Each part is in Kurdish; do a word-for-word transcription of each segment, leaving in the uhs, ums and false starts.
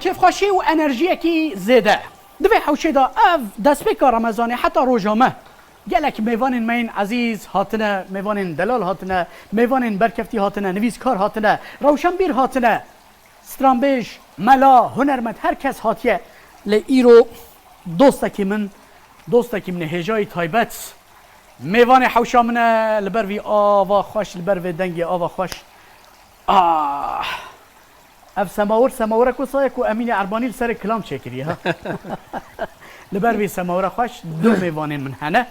Kêfxweşî û enerjiyekî zêde. Di vê hewşê de ev destpêka Remezanê heta roja me gelek mêvanên me yên ezîz hatine, mêvanên delal hatine, mêvanên berkeftî hatine, nivîskar hatine, rewşenbîr hatine, stranbêj, mela, hunermend, her kes hatiye. Lê îro dostekî min, dostekî min ê hêjayî taybet, mêvanê hewşa min e, li ber vî ava xweş, li ber vê dengê ava xweş. Ah! Ev semawir, semawirek wisa ye ku Emînê Erbanî li serê kilam çêkiriye, ha? Li ber vî semawira xweş du mêvanên min hene.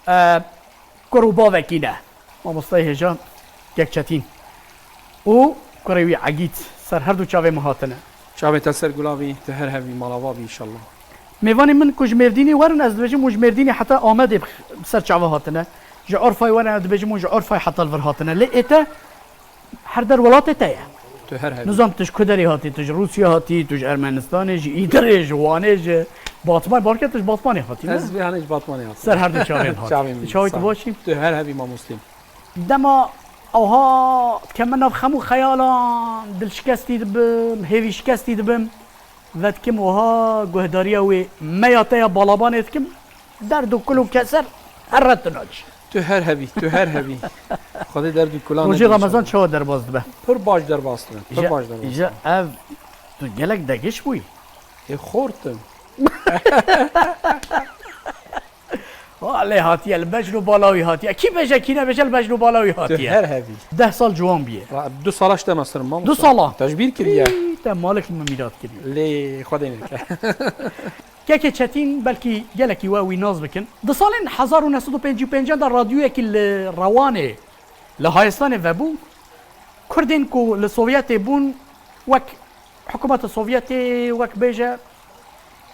E, kur û bavekî ne. Mamostayê hêja Kek Çetîn û kurê wî Egît ser her du çavê min hatine. Çavê te ser gulavî, tu her hevî, mala va bî înşallah. Mêvanê min ku ji Mêrdînê werin, ez dibêjim hûn ji Mêrdînê heta Amedê bi ser çava hatine. Ji Urfayê werin, ez dibêjim hûn ji Urfayê heta li vir hatine. Lê ê te her der welatê te ye. Tu her hevî. Nizam tu ji ku derê hatî, tu ji Rûsya hatî, tu ji Ermenistanê, ji Îdirê, ji Wanê, ji Batmanê, balkê tu ji Batmanê hatî, ne? Ez vê hanê ji Batmanê hatim. Ser her du çavên hatî. Çavên min, çavê tu sağ ol. Baş î? Tu her hevî mamostê. Dema ewha dikeme nav xem û xeyalan, dilşikestî dibim, hêvîşikestî dibim. Vedikim wiha guhdariya wê meya te ya balabanê dikim, derd û kul û keser here tuna çi. Tu her hebî, tu her hebî. Xwedê derd û kulan Rojê nede Remezan înşallah. Çawa derbas dibe? Pir baş derbas dibe, pir Îja, baş derbas îja dibe. Ev tu gelek degiş bûyî. Ê xortim. Ha, lê hatiye, li bejn û bala wî hatiye. Kî bêje, kî nebêje, li bejn û bala wî hatiye. Tu her hebî. Deh sal ciwan bûye. Ra-, du sala ji te meztir im, mamosta. Du sala? Te ji bîr kiriye. Î, te malik min mîrat kiriye. Lê Xwedê neke. Kekê Çetîn, belkî gelekî we wî nas bikin. Di salên hezar û neh sed û pêncî û pêncan de radyoyekî li Rewanê, li Hayestanê vebû. Kurdên ku li Sovyetê bûn, wek Hikûmeta Sovyetê wek bêje,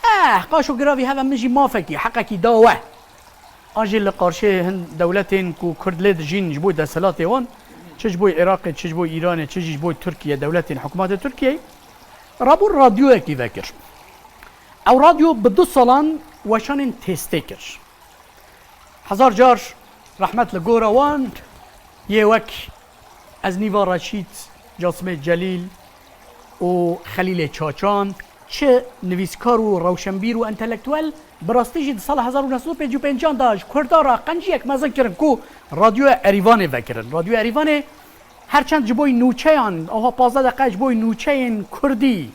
eh, qaş û giravî heve min jî mafekî, heqekî da we. An jî li qarşiyê hin dewletên ku Kurd lê dijîn ji bo desthilatê wan, çi ji bo Iraqê, çi ji bo Îranê, çi jî ji bo Tirkiye, dewletên hikûmetê Tirkiyeyê, rabûn radyoyekî vekir. Ew radyo bi du salan weşanên têstê kir. Hezar car rehmet li gora wan, yê wek Eznîva Reşîd, Casimê Celîl û Xelîlê Çaçan, çi nivîskar û rewşenbîr û entelektuel, bi rastî jî di sala hezar û neh sed û pêncî û pêncan de ji Kurda re qenciyek mezin kirin ku Radyoya Erîvanê vekirin. Radyoya Erîvanê her çend ji bo nûçeyan, aha pazdeh deqe ji bo nûçeyên Kurdî,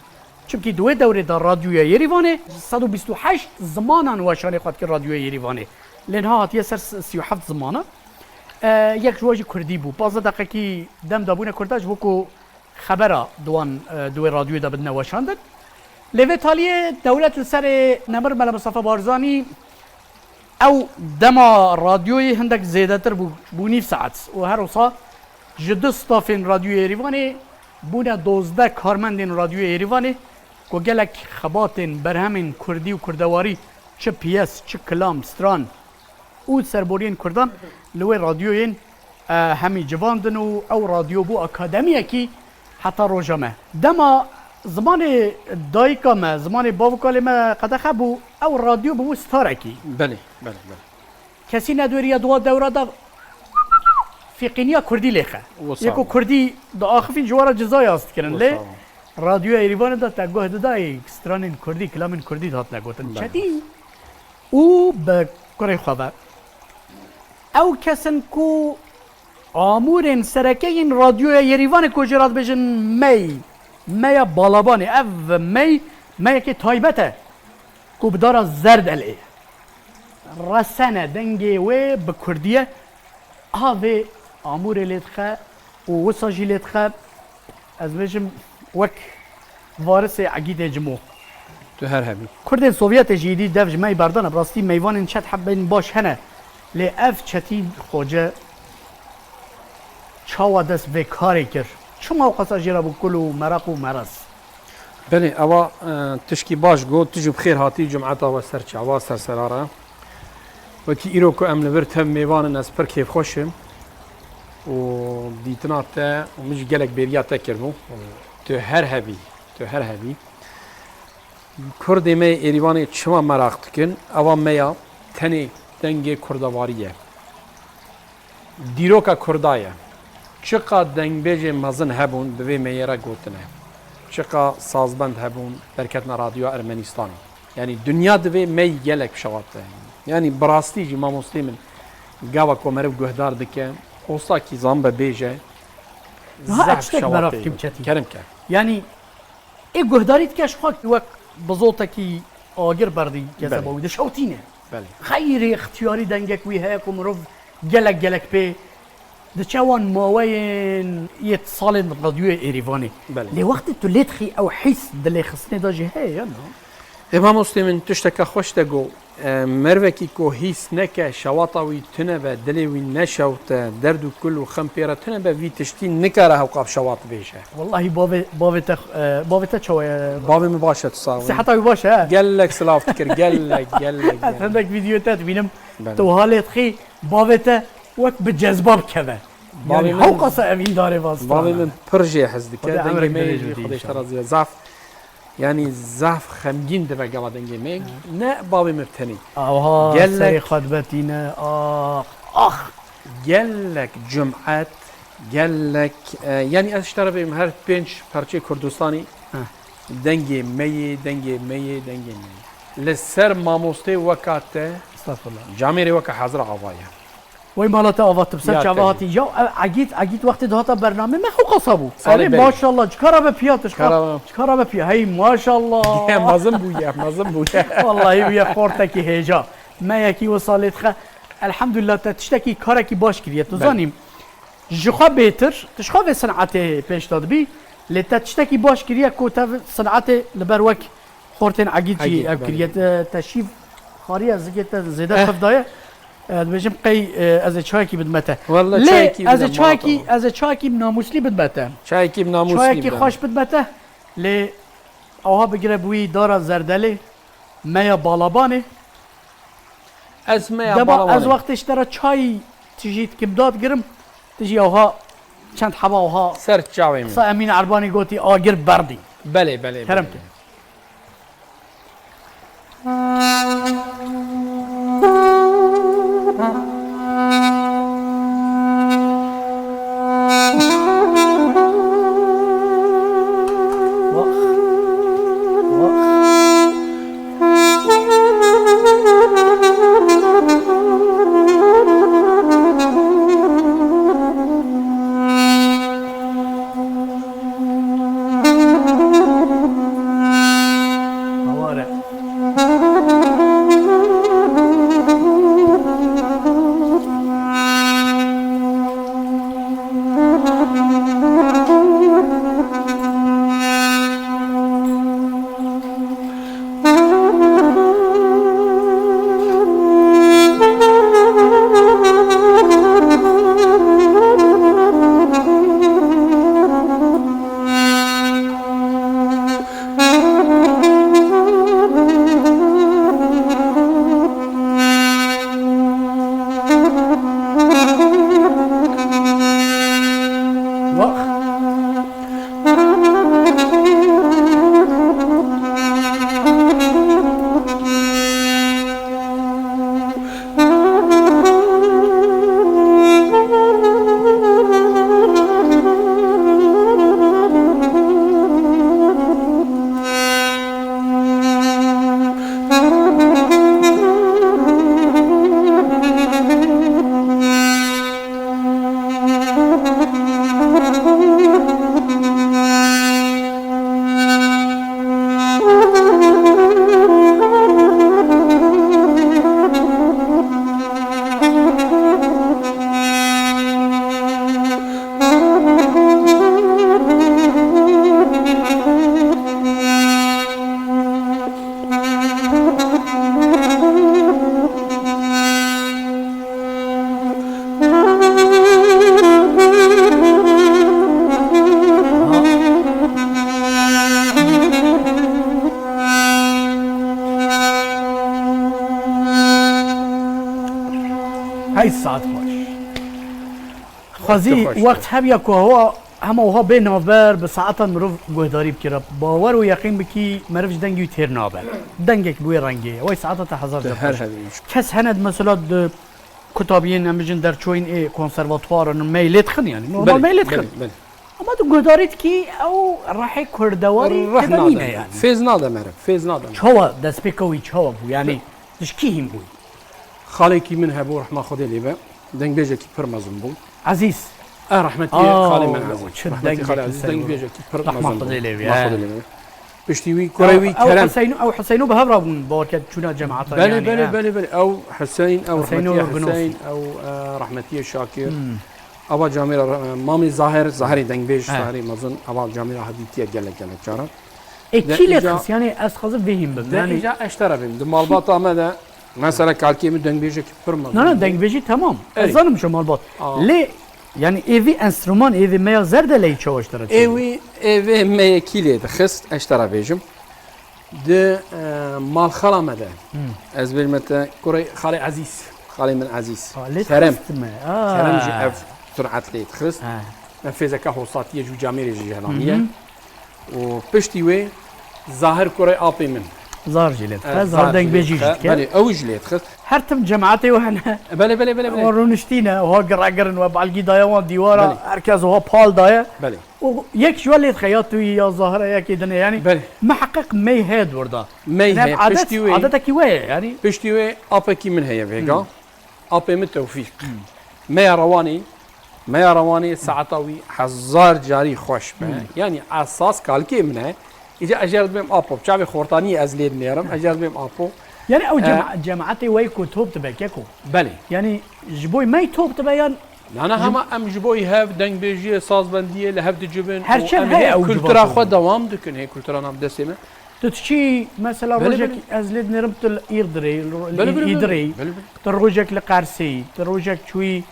çimkî di wê dewrê de Radyoya Yerîvanê sed û bîst û heşt zimanan weşanê xwe dikir Radyoya Yerîvanê. Lê niha hatiye ser sî û heft zimana. E, yek ji wan jî Kurdî bû. Pazdeh deqekî dem dabûne Kurda ji bo ku xebera di wan, e, di wê radyoyê de bidine weşandin. Lê vê taliyê dewlet li serê nemir Mele Mistefa Barzanî ew dema radyoyê hindek zêdetir bû, bû nîv saet û her wisa ji du stafên Radyoyê Êrîvanê bûne dozdeh karmendên Radyoyê Êrîvanê ku gelek xebatên berhemên kurdî û kurdewarî, çi piyes, çi kilam, stran û serboriyên kurdan li wê radyoyên, e, hemî civandin û ew radyo bû akademiyekî heta roja me. Dema zimanê dayika me, zimanê bav û kalê me qedexe bû, ew radyo bûbû starekî. Belê, belê, belê. Kesî nedwêriya di wa dewra de fîqîniya kurdî lêxe. Wisa Yê ku bû. Kurdî diaxifîn ji we re ciza yaz dikirin. Wisa Lê bû. Radyoya Êrîvanê de te guh didayî stranên kurdî, kilamên kurdî dihatine gotin. Belê. Çetîn û bi kurê xwe ve. Ew kes in ku amûrên sereke yên radyoya Yerîvanê ku jê re dibêjin mey, meya balabanê. Ev mey, meyekê taybet e ku bi dara zer delê. Resene, dengê wê bi kurdî ye. Aha vê amûrê lê dixe û wisa jî lê dixe. Ez bêjim wek varisê Egîdê Cimo. Tu her hebî. Kurdên Sovyetê jî îdî dev ji me yî berdane. Bi rastî meyvanên çet hebên baş hene. Lê ev Çetîn Xoce çawa dest vê karê kir? Çima ew qasa jê re bû kul û meraq û merez? Belê, ewa, e, tişkî baş got, tu jî bi xêr hatî cumeta we ser çava ser serara. Wekî îro ku em li vir tev mêvan in, ez pir kêfxweş im û dîtina te û min jî gelek bêriya te kiribû. Tu her hebî, tu her hebî. Kurdê me yê Êrîvanê çima meraq dikin? Ewa me ya tenê dengê kurdewarî ye. Dîroka Kurda ye. Çiqas dengbêjên mezin hebûn, bi vê meyê re gotine. Çiqa sazbend hebûn derketina Radyoya Ermenistanê. Yanî dinya divê me gelek şewat be. Yanî bi rastî jî mamostê min gava ku meriv guhdar dike, ostakî zan be bêje, Niha ez zehf tiştek şewat merak tê. Dikim Çetîn. Kerem ke. Yanî ê guhdarî dike ji xwe wek bizotekî agir berdî kezeba Belê. Wî dişewtîne. Belê. Xeyrê ixtiyarî dengek wî heye ku mirov gelek gelek pê diçe wan maweyên yê salên radyoyê Êrîvanê. Belê. Lê wextê tu lê dixî ew hîs di lêxistinê de jî heye ya na? Ê mamostê min tişteke xweş te got. E, mervekî ku hîs neke, şewata wî tune be, dilê wî neşewte, derd û kul û xem pê re tune be, vî tiştî nikare hewqa bi şewat bêje. Wellahî bavê, bavê te, e, bavê te çawa ye? Bavê min baş e, tu sax bî. Siheta wî baş e, he? Gelek silav dikir, gelek, gelek, Ez gelek. Hindek vîdyoyê te dibînim, Belê. Tu wiha lê dixî, bavê te wek bi cezba bikeve. Bavê Yanî min, hewqasa evîndarê vazitana. Bavê min pir jê hez dike, Xwedê dengê emrek me dirêj jî bidî Xwedê ji te inşallah. Razî be. Zaf, yanî zaf xemgîn dibe gava dengê me. He. Ne bavê min bi tenê. Aha, Gelek serê xwe dibe tîne, ax, ax. Gelek cumet, gelek, e, yanî ez ji te re bêjim her pênc parçeyê Kurdistanî Heh. dengê me yê, dengê me yê, dengê me yê. Li ser mamostê weka te, Estağfurullah. Camêrê weka Hezra Ava ye. Wey mala te ava, tu bi ser Ya çava te hatî. Ya, e, Egîd, Egîd wextê dihata bernamê me hewqasa bû. Salê Erê, belê. Maşallah, çikara be piya, tu çikara, Çikara be. Çikara be piya. Hey, maşallah. Ye, mezin bûye, mezin bûye. Wallahî bûye xortekî hêja. Me yekî wisa lê dixe. Elhamdulillah, te tiştekî, karekî baş kiriye. Tu Belê. Zanî, ji xwe bêtir, tu ji xwe vê sinetê pêş de dibî, lê te tiştekî baş kiriye ku te vê sinetê li ber wek xortên Egîd jî Egîd, ev belê. Kiriye. Te, te şîv xariye, zikê te zêde Eh. Pif daye. E, dibêjim qey, e, ez ê çayekî bidime te. Welle Lê çayekî ez ê bide, çayekî, mala te. Ez ê çayekî namûslî bidime te. Çayekî namûslî Çayekî bide. Xweş bidime te. Lê awha bigire bi wî dara zerdelê, meya balabanê. Ez meya Dema balabanê. Ez wextê ji te re çay tijî dikim dadigirim, tijî awha çend heba awha Ser çavê min. Qisa Emîn Erbanî gotî agir berdî. Belê, belê, Kerem belê. Ke. Hey saet xweş. Xwezî Çok hoş. Wext hebiya ku hewa hema wiha bê navber, bi saetan mirov guhdarî bikira. Bawer û yeqîn bikî meriv ji dengê wî têr nabe. Dengek bi wê rengê ye. Wey saeta te hezar Te car her xweş. Hebî. Kes hene di mesela di kutabiyên, em bijin derçoyên ê konservatuwaran me lê dixin yanî. Normal Belê, me lê dixin. Belê, belê. Ama tu guhdarî dikî ew rehê kurdewarî Reh tê de nîne nade. yani. Fêz nade meriv, fêz nade meriv. Çawa destpêka wî çawa bû? Yani tu ji kî hîn bûyî? Xalekî min hebû, rehma Xwedê lê be. Dengbêjekî pir mezin bû. Ezîz. E, rehmetî Aa, xalê min Ezîz. çi Rehmetî dengekî xalê Ezîz ser wî. dengbêjekî pir Rehma mezin bû. Xwedê lê be. Rehma Xwedê lê be. Piştî wî kurê wî Ew, ew Kerem. Huseyno, ew Huseyno bi hev re bûn, bawer ket çûna cemaeta Belê, yani, belê, he. belê, belê. Ew Huseyîn, ew Huseyno rehmetî Gunov. Huseyîn, ew, e, rehmetî Şakir. Hmm. Ava camêra, e, mamê Zahir, Zahirê dengbêj, He. Zahirê mezin, ava camêra hevdîtiye gelek, gelek caran. E, De kî lê îca dixist? Yani ez dixwazim vêhîm bim. De Yani îca ez ji te re bêm. Di malbata me de, mesela kalkê min dengbêjekî pir mezin Na, na, bû. dengbêjî temam. Ez Erê. zanim ji malbat. Aa. Lê, yani êvî enstrûman, êvî meya zer de leyî çawa ji te re çêbû? Êwî, êvê me yekî lê dixist, ez ji te re bêjim. Di, e, malxala me de. Hmm. Ez bêjime te, kurê xalê Ezîz, xalê min Ezîz. Ha, lê Kerem. dixist me. Aa. Kerem jî ev sun'et lê dixist. Ha. Me fêzeke hosatiyê ji camêrê jî jehlanî ye. Hı hı. Û piştî wê Zahir kurê apê min. Zar jî lê E, dixist, Zar Zar jî lê dengbêjî jî dixist. dike. Belê, ew jî lê dixist. Her tim cemaetê we hene. Belê, belê, belê, belê. Wan rûniştîne, wa giregirin, we balgî daye wan dîwara, Belê. her kes wa pal daye. Belê. Û yek ji we lê dixe, ya tu yî, ya Zahir e, yekê din e. Yani Belê. miheqeq mey heye di wir de. Mey Yani heye, adet, piştî wê, adetekî we ye yani. piştî wê apekî min heye vêga. Hmm. Apê min Tewfîq. Hmm. Meya Rewanê, meya Rewanê saeta wî hezar carî xweş be. Hmm. Yani esas kalkê min e. Îca ez jê re dibêm apo. Çavê xortaniyê ez lê dinêrim. Ez jê re dibêm apo. Yani ew E, cema-, cemaetê we ku top dibe keko. Belê. Yani ji bo mey top dibe yan Na, na, hema em ji bo hev dengbêjiyê, sazbendiyê li hev dicivin Her û çend em heye hê ew kultura civato xwe bû. dewam dikin, hê kultura nav destê me. Tu diçî, mesela, Belê, rojek belê. ez lê dinêrim tu li Îrdirê, li Belê, belê, belê. Îdirê, Belê, belê. tu rojek li Qersê, tu rojek çûyî,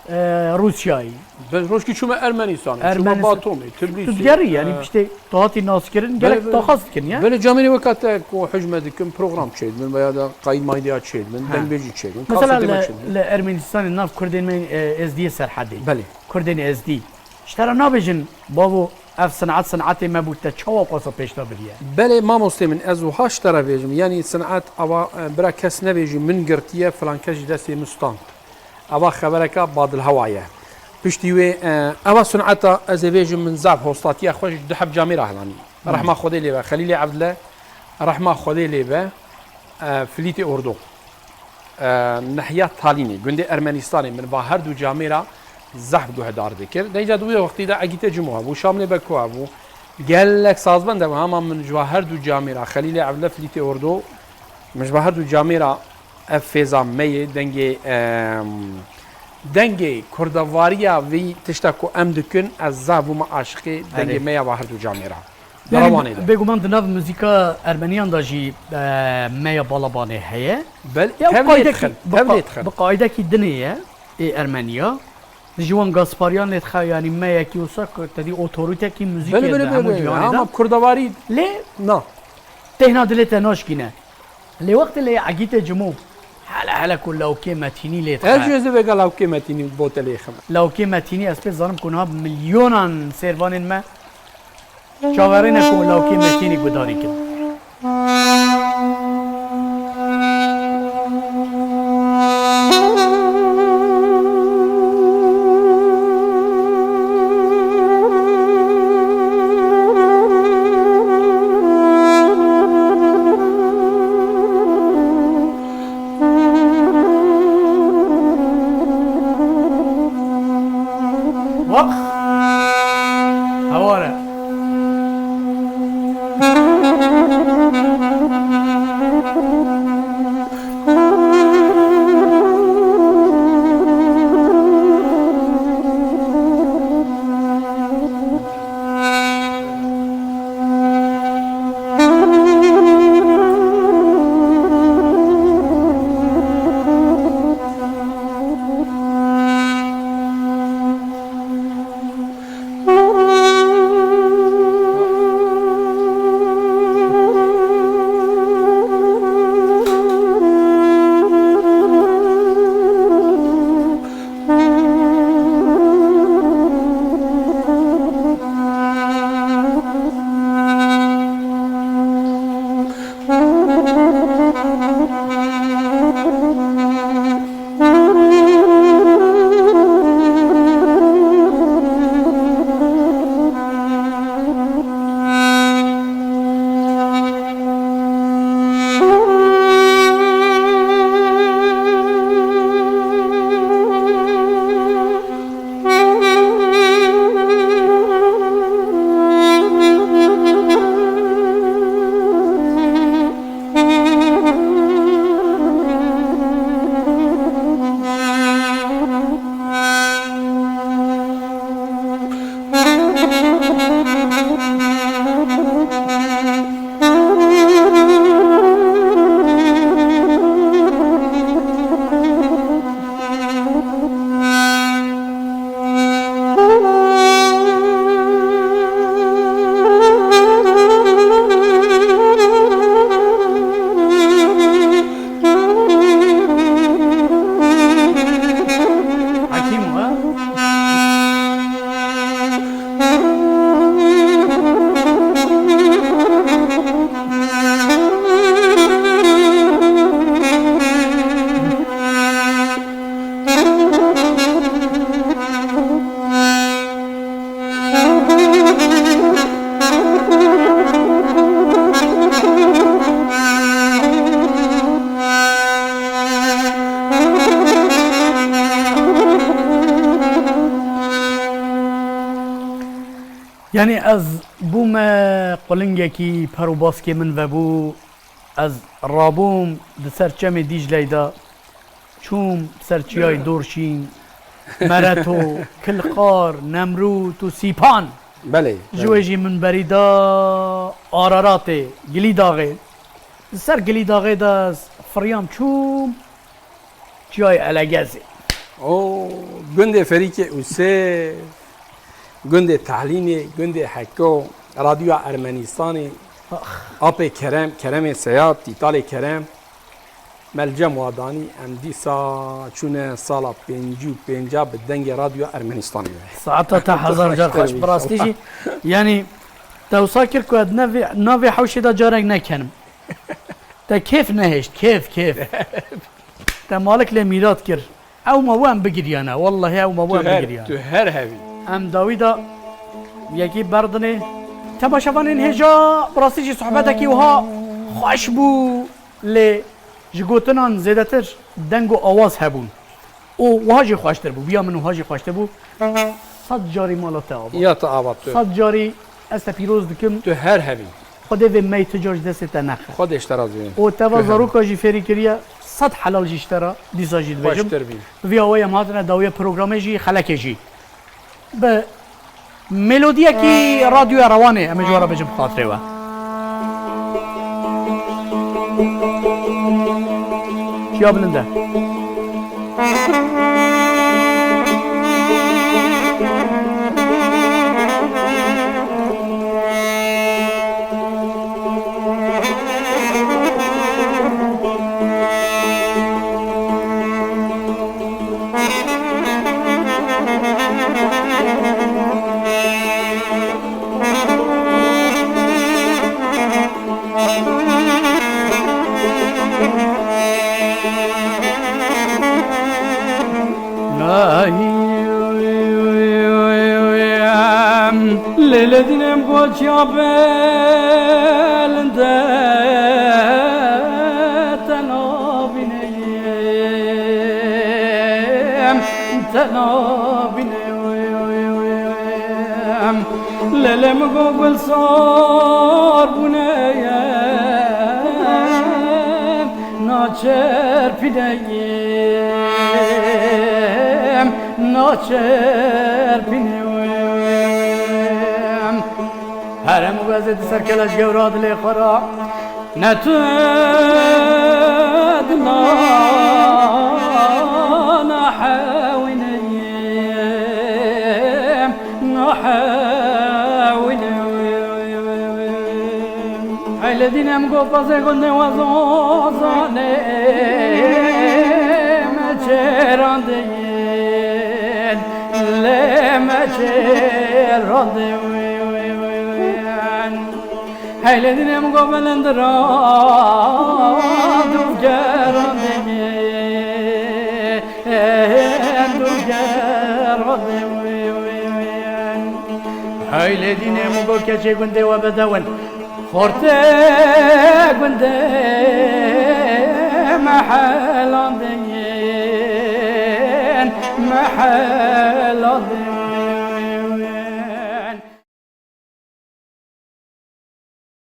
e, Rûsyayê. Belê, rojkî çûme Ermenistanê, çûme Ermenistan. Batomê, Tu Tiblîsê, digerî, yani, e, piştê tu hatî naskirin, Belê, gelek belê. taxaz dikin, ya? Belê, camêrê weka te ku hijme dikin, program çêdibin, veya da qayît maydiya çêdibin, Ha. dengbêjî çêdibin, Mesela kasetê me li, çêdibin. li Ermenistanê nav Kurdên me, e, Êzdiyê Serhedê. Belê. Kurdên Êzdî. Ji te re nabêjin, bavo, ev sinat, sinatê me bû, te çawa xwesa pêş de biriye? Belê, mamostê min, ez wiha ji te re bêjim. Yanî sinat ava, e, bira kes nebêjî, min girtiye, filan kes ji destê min stand. Ava xebereka badilhewa ye. Piştî wê, e, ava suneta, ez ê bêjim, min zaf hostatiya xwe ji du heb camêra helanî. Hmm. Rehma Xwedê lê be. Xelîlê Evdile, rehma Xwedê lê be, e, Filîtê Ordo. E, nehiya Talînê, gundê Ermenistanê, min va her du camêra zaf guhdar dikir. Deyca di wê wextî de Egîte Cimo hebû, Şamlê Beko hebû. Gelek sazbend hebû, hema min ji va her du camêra, Xelîlê Evdile, Filîtê Ordo, min ji va her du camêra ev fêza me yê, dengê, em, dengê kurdevariya vî tişta ku em dikin, ez zaf bûme aşiqê dengê Erê. me ya va her du camêra. Di Yani, Rewanê de. bêguman di nav muzîka ermeniyan de jî, e, me ya Balabanê heye. Bel-, Ya, tev lê qaydekî, dixin, bi tev qa-, lê dixin. bi qaydekî dinê ye, ê ermeniya. Ji wan Gaspariyan lê dixe, yanî me yekî wisa ku te dî otorîtekî muzîkê Belê, belê, de hemû belê, belê. cîhanê de. Ama kurdevarî Lê na. Têhna dilê te naşkîne. Lê wextê lê Egîtê Cimo hele hele ku lawkê Metînî lê dixe. Ez jî ez ê vêga lawkê Metînî bo te lê xim. Lawkê Metînî ez pê zanim ku niha milyonan sêrvanên me çaverêne ku lawkê Metînî gudarî kin. Wax! Hawar e. Yanî ez bûme qulingekî, per û baskê min vebû, ez rabûm di ser çemê Dîcleyê de, çûm ser çiyayê Dorşîn, Mereto, Kilqar, Nemrût û Sîpan. Belê, Ji belê. wê jî min berî da Araratê, Gilîdaxê. Li ser Gilîdaxê de ez firiyam çûm Çiyayê Elegezê. O, gundê Ferîkê Ûsê, gundê Tehlînê, gundê Heko, Radyoya Ermenistanê, Ax. Apê Kerem, Keremê Seyad, Tîtalê Kerem, Melcem Wadanî, em dîsa çûne sala pêncî û pênca bi dengê Radyoya Ermenistanê ve. Saeta te hezar car xweş, bi rastî jî, yanî, te wisa kir ku ez navê, navê hewşê de carek nekenim. Te kêf nehêşt, kêf, kêf. Te malik lê mîrat kir. Ew ma bû em bigiriyane. Wallahî ew ma bû Tu em her, bigiriyane. tu her hebî. Em dawî da yekî berdinê. Temaşevanên hêja, bi rastî jî sohbetekî wiha xweş bû, lê ji gotinan zêdetir deng û awaz hebûn. Û wiha jî xweştir bû. Viya min wiha jî xweştir bû. Sed carî mala te ava. Ya te ava tu. Sed carî ez te pîroz dikim. Tu her hebî. Xwedê vê mey tu car ji destê te nexe. Xwedê ji te razî bin. Û te va Tu her. zaroka jî fêrî kiriye, sed helal jî ji te re, dîsa jî dibêjim. Xweştir bî. Bi vî awayê em hatine dawiya programê jî, xelekê jî. Bi melodiyekî Radyoya Rewanê, em ê ji we re bêjim xatirê we. Çiya bilind e. Lê lê dînem goçya belinde te nabîneyim, te nabîneyim. Lê lê min got gulsar bûne ye, naçerpîne ye, naçerpîne ye. Herem û ez ê di ser keleş gewra dilê xwe ra. Ne tu dina nahewîneyim, nahewîneyim. Hey lê dînem go pezê gundê we zozanê me çêrandiyin, lê me çêrandiyin. Hey lê dînem go bilind ra dûgeran dibî, dûgeran dibî. Hey lê dînem go keçê gundê we bedewin, xortê gundê mehelan dibî, mehelan dibî.